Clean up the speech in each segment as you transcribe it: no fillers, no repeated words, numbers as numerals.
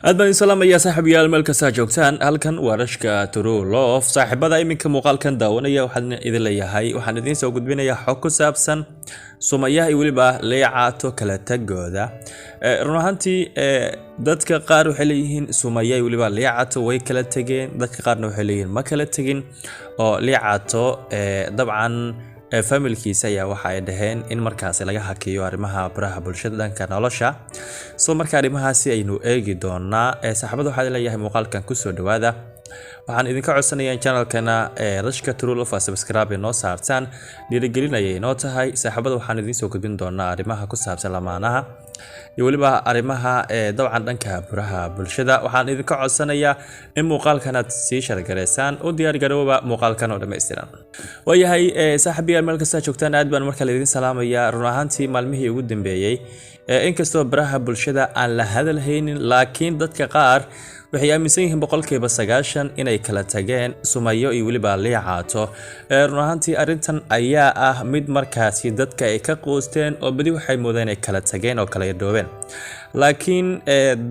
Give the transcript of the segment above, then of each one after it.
Aad baan idin salaamayaa, saaxiibayaal, meel kastaa joogtaan. Halkan waa Rashka True Love. Saaxiibada iminka muuqaalkan daawanaya, waxaan idin leeyahay, waxaan idiin soo gudbinayaa xog ku saabsan Sumayaha iyo weliba Liicaato kala tagooda. Run ahaantii, dadka qaar waxay leeyihiin Sumaya iyo weliba Liicaato way kala tegeen, dadka qaarna waxay leeyihiin ma kala tegin, oo Liicaato dabcan familkiisa ayaa waxa ay dhaheen in markaasi laga hakiyo arrimaha baraha bulshada dhanka nolosha. So marka arrimahaasi aynu eegi doonaa. Saaxiibada, waxaa leeyahay muuqaalkan kusoo dhawaada. Waxaan idinka codsanayaa in channelkana Rashka True Love subscribe inoo saartaan, dhiirigelinayay inoo tahay. Saaxiibada, waxaan idiin soo gudbin doonaa arrimaha ku saabsan lamaanaha iyo weliba arrimaha dabcan dhanka baraha bulshada. Waxaan idinka codsanayaa in muuqaalkan aad sii share gareysaan. U diyaar garooba muuqaalkan oo dhammaystiran. Waayahay, saaxiibayaal, meel kastaa joogtaan, aad baan markale idin salaamayaa. Run ahaantii, maalmihii ugu dambeeyey, inkastoo baraha bulshada aan la hadalhaynin, laakiin dadka qaar waxay aaminsan yihiin 90% inay kala tageen Sumayo iyo weliba Liicaato. Run ahaantii, arrintan ayaa ah mid markaasi dadka ay ka quusteen, oo badi waxay moodeen inay kala tageen oo kala irdhoobeen, laakiin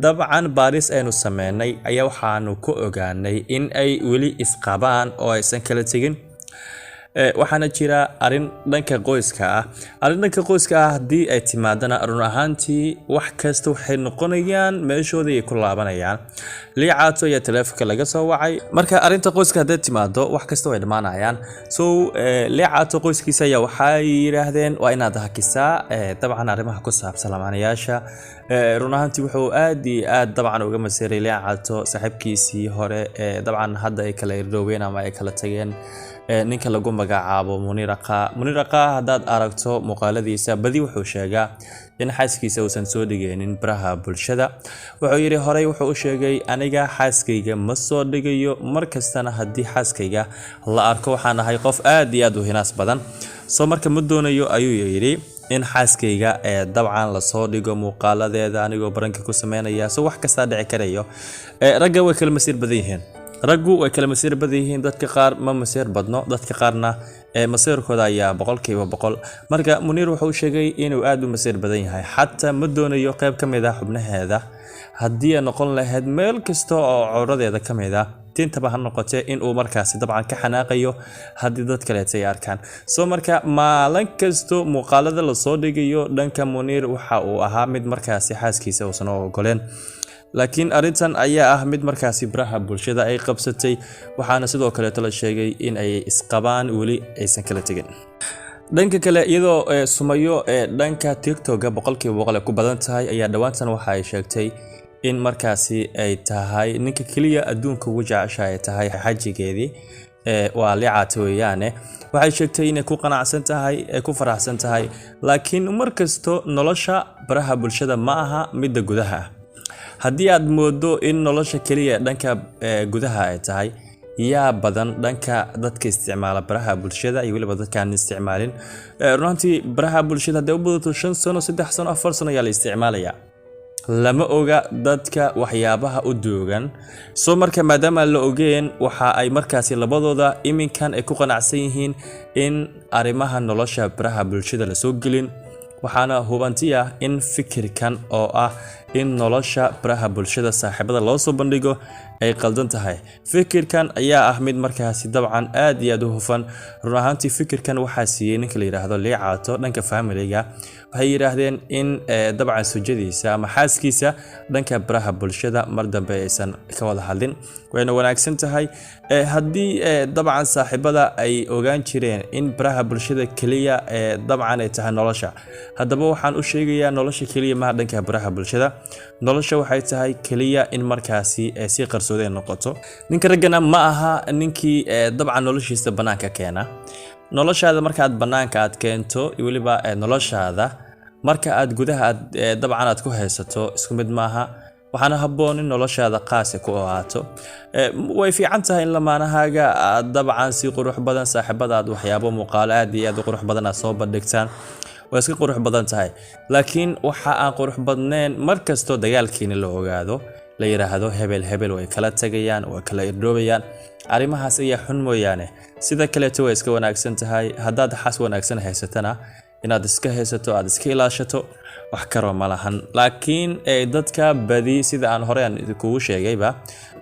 dabcan baaris aynu sameynay ayaa waxaanu ku ogaanay in ay weli isqabaan oo aysan kala tegin. Waxaana jira arrin dhanka qoyska ah. Arrin dhanka qoyska ah haddii ay timaadana, run ahaantii wax kasta waxay noqonayaan meeshoodii ay ku laabanayaan. Liicaato ayaa taleefonka laga soo wacay. Marka arrinta qoyska hadday timaado, wax kasta way dhammaanayaan. So Liicaato qoyskiisa ayaa waxay yidhaahdeen waa inaad hakisaa dabcan arrimaha ku saabsan lamaanayaasha. Run ahaantii, wuxuu aad iyo aad dabcan uga masiray Liicaato saaxiibkiisii hore ee dabcan hadda ay kala irdhoobeen ama ay kala tageen, ninka lagu magacaabo Muniir Aqaa. Muniir Aqaa, haddaad aragto muuqaaladiisa, badi wuxuu sheegaa in xaaskiisa uusan soo dhigaynin baraha bulshada. Wuxuu yidhi, horey wuxuu u sheegay, "Aniga xaaskayga ma soo dhigayo. Mar kastana haddii xaaskayga la arko, waxaan ahay qof aad iyo aad u hinaas badan. Soo marka ma doonayo," ayuu yidhi, "in xaaskayga ee dabcan lasoo dhigo muuqaaladeeda anigoo prank-ka ku sameynaya." So wax kastaa dhici karayo. Ragga way kala masiir badan yihiin, raggu way kala masiir badan yihiin. Dadka qaar ma masiir badno, dadka qaarna masiirkooda ayaa 100%. Marka Muniir wuxuu sheegay inuu aad u masiir badan yahay, xataa ma doonayo qayb ka mid ah xubnaheeda, haddii ay noqon lahayd meel kasta oo cawradeeda ka mid ah, tintaba ha noqotee, in uu markaasi dabcan ka xanaaqayo haddii dad kaleeta ay arkaan. Soo marka maalin kasto muuqaalada lasoo dhigayo dhanka Muniir waxa uu ahaa mid markaasi xaaskiisa uusan u ogoleen, laakiin arrintan ayaa ah mid markaasi baraha bulshada ay qabsatay. Waxaana sidoo kaleeto la sheegay in ay isqabaan, weli aysan kala tegin. Dhanka kale, iyadoo Sumayo ee dhanka TikToka 100% ay ku badan tahay, ayaa dhowaantan waxa ay sheegtay in markaasi ay tahay ninka keliya adduunka ugu jecesha ay tahay xajigeedii, waa Liicaata weeyaane. Waxay sheegtay inay ku qanacsan tahay, ay ku faraxsan tahay, laakiin mar kasto nolosha baraha bulshada ma aha midda gudaha ah. Haddii aad moodo in nolosha keliya dhanka gudaha ay tahay, yaa badan dhanka dadka isticmaala baraha bulshada iyo weliba dadkaan isticmaalin. Runtii, baraha bulshada hadday u badato 5 sano, 3 sano, 4 sano ayaa la isticmaalayaa. Lama oga dadka waxyaabaha u duugan. Soo marka maadaama la ogeen, waxa ay markaasi labadooda iminkan ay ku qanacsan yihiin in arrimaha nolosha baraha bulshada lasoo gelin. Waxaana hubanti ah in fikirkan oo ah in nolosha baraha bulshada saaxiibada loo soo bandhigo ay qaldan tahay. Fikirkan ayaa ah mid markaasi dabcan aad iyo aad u hufan. Run ahaantii, fikirkan waxaa siiyey ninka la yidhaahdo Liicaato dhanka familiga. Waxay yidhaahdeen in dabcan sujadiisa ama xaaskiisa dhanka baraha bulshada mar dambe aysan ka wada hadlin. Wayna wanaagsan tahay haddii dabcan saaxiibada ay ogaan jireen in baraha bulshada keliya dabcan ay tahay nolosha. Haddaba waxaan u sheegayaa, nolosha keliya maha dhanka baraha bulshada. Nolosha waxay tahay keliya in markaasi si qarsoodi ay noqoto. Ninka raggana ma aha ninkii dabcan noloshiisa bannaanka keena. Noloshaada markaad bannaanka aad keento iyo weliba noloshaada marka aad gudaha aad dabcan aad ku haysato isku mid maaha. Waxaana habboon in noloshaada qaasi ku ahaato. Way fiican tahay in lamaanahaaga aad dabcan si qurux badan saaxiibada aad waxyaabo muuqaalo aad iyo aad u qurux badan aad soo bandhigtaan, waa iska qurux badan tahay. Laakiin waxa aan qurux badnayn mar kastoo dagaalkiina la ogaado, la yidhaahdo hebel hebel way kala tagayaan, way kala irdhoobayaan. Arrimahaas ayaa xun mooyaane, sida kaleeto way iska wanaagsan tahay haddaad xas wanaagsan haysatana. Inaad iska haysato, aad iska ilaashato, wax karoo ma lahan. Laakiin dadka badi, sida aan horey aan idinkugu sheegayba,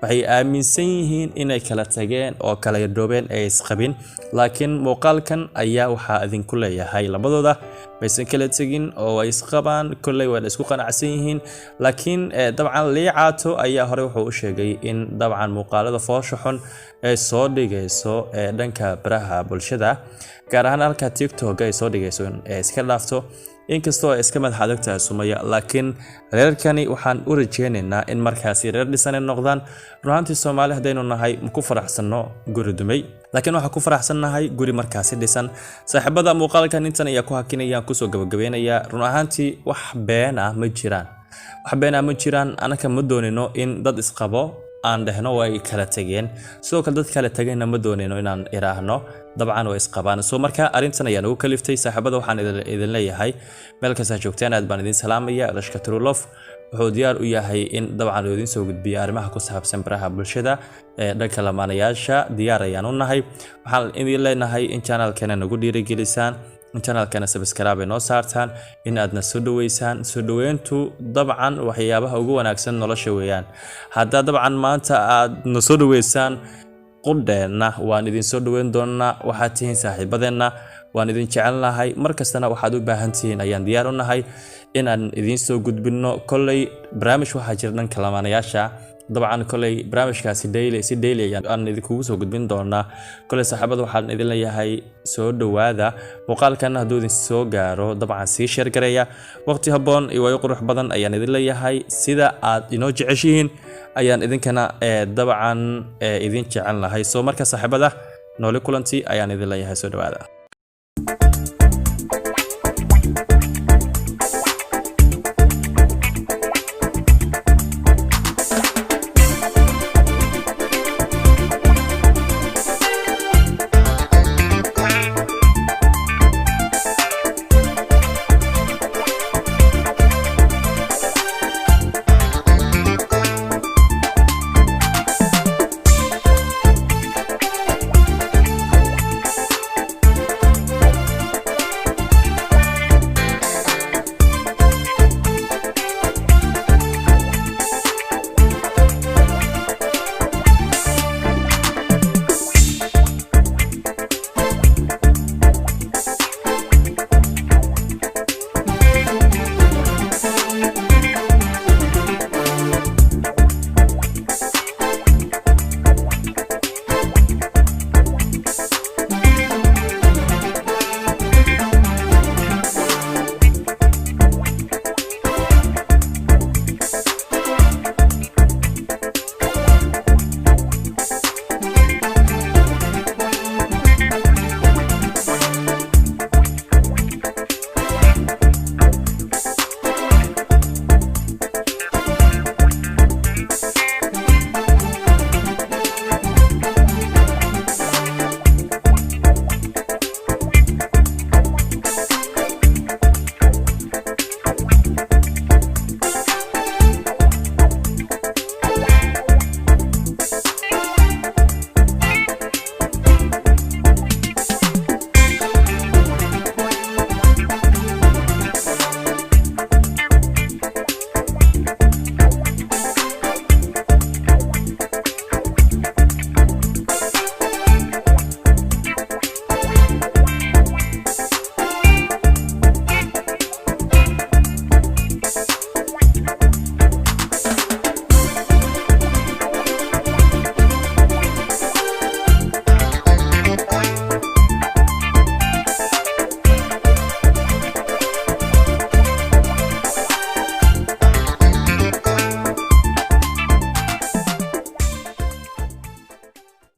waxay aaminsan yihiin inay kala tageen oo kala yardhoobeen ee isqabin. Laakiin muuqaalkan ayaa waxaa idinku leeyahay labadooda maysan kala tegin oo ay isqabaan. Kolley waa la isku qanacsan yihiin. Laakiin dabcan Liicaato ayaa horey wuxuu u sheegay in dabcan muuqaalada foosha xun ee soo dhigayso ee dhanka baraha bulshada, gaar ahaan halka TikTok ay soo dhigayso, in ay iska dhaafto, inkastoo ay iska madax adag tahay Sumaya. Laakiin reerkani waxaan u rajeynaynaa in markaasi reer dhisan ay noqdaan. Runaantii Soomaali haddaynu nahay, ma ku faraxsanno guri dumay, laakiin waxaan ku faraxsannahay guri markaasi dhisan. Saaxiibada, muuqaalkan intan ayaa ku hakinaya, kusoo gabagabeynaya. Run ahaantii wax been ah ma jiraan, wax been ah ma jiraan. Anaka ma doonino in dad isqabo aan dhehno way kala tageen. Sidoo kale dad kala tageenna ma doonino inaan iraahno dabcan way isqabaan. So marka arrintan ayaa nagu kaliftay. Saaxiibada, waxaan idin leeyahay meel kastaa joogtaan aad baan idin salaamaya. Rashka True Love wuxuu diyaar u yahay in dabcan uu idin soo gudbiyo arrimaha ku saabsan baraha bulshada ee dhanka lamaanayaasha. Diyaar ayaan u nahay. Waxaan idin leenahay in channelkeena nagu dhiirigelisaan, in channelkana subscribe ay noo saartaan, in aadna soo dhaweysaan. Soo dhaweyntu dabcan waxyaabaha ugu wanaagsan nolosha weeyaan. Haddaa dabcan maanta aad na soo dhaweysaan, qudheenna waan idin soo dhaweyn doonaa. Waxaad tihiin saaxiibadeenna, waan idin jecelnahay. Mar kastana waxaad u baahan tihiin ayaan diyaar u nahay inaan idiin soo gudbinno. Kolley barnaamij waxaa jira dhanka lamaanayaasha. Dabcan kolley barnaamijkaasi daily, si daily ayaan idinkugu soo gudbin doonaa. Kolley saaxiibada, waxaan idin leeyahay soo dhowaada. Muuqaalkan hadduu idin soo gaaro, dabcan sii share gareeya. Waqti habboon iyo waayo qurux badan ayaan idin leeyahay. Sida aad inoo jeceshihiin ayaan idinkana dabcan idin jecel lahay. So marka saaxiibada, nooli kulanti ayaan idin leeyahay. Soo dhowaada.